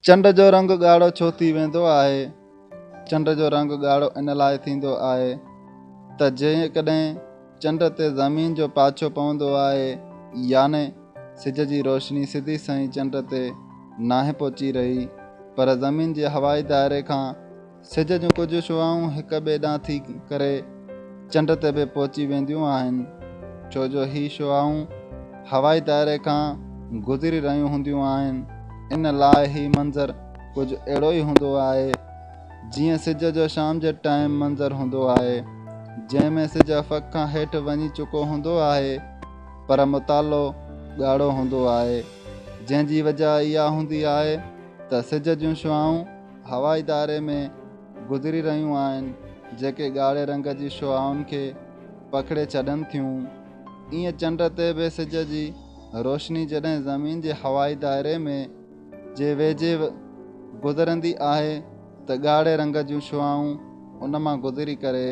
چنڊ جو رنگ ڳاڙهو ڇو ٿي ويندو آهي؟ چنڊ جو رنگ ڳاڙهو ان لاء ٿيندو آهي ته جيڪڏهن چنڊ تي زمين جو پاڇو پوندو آهي يعني سج جي روشني سڌي سنئين چنڊ تي ناهي پهچي رهي پر زمين جي هوائي دائري کان سج جون ڪجهه شعاعون هڪ ٻئي ڏانهن ٿي ڪري چنڊ تي به پهچي وينديون آهن، ڇو جو هي شعاعون هوائي دائري کان گذري رهيون هونديون آهن، ان لاء هي منظر ڪجهه اهڙو ئي هوندو آهي، جيئن سج جو شام جي ٽائيم منظر هوندو آهي، جنهن ۾ سج افق کان هيٺ وڃي چڪو هوندو آهي، پر مطالعو ڳاڙهو هوندو آهي، جنهن جي وجهه اها هوندي آهي ته سج جون شعاعون هوائي دائري ۾ گذري رهيون آهن، جيڪي ڳاڙهي رنگ جي شعاعن کي پکيڙي ڇڏن ٿيون. ائين چنڊ تي به سج جي روشني جڏهن زمين جي هوائي دائري ۾ جي ويجهي گذرندي آهي ته ڳاڙهي رنگ جون شعاعون ان مان گذري ڪري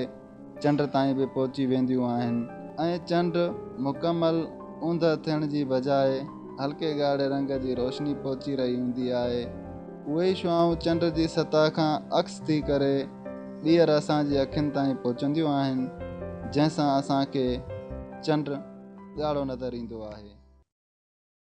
چنڊ تائين به پهچي وينديون آهن ۽ چنڊ مڪمل اوندهه ٿيڻ جي بجاء هلڪي ڳاڙهي رنگ جي روشني پهچي رهي هوندي آهي. اهي ئي شعاعون چنڊ جي سطح کان عڪس ٿي ڪري ٻيهر اسان جي اکين تائين پهچنديون آهن، جنهن سان اسان کي چنڊ ڳاڙهو نظر ايندو آهي.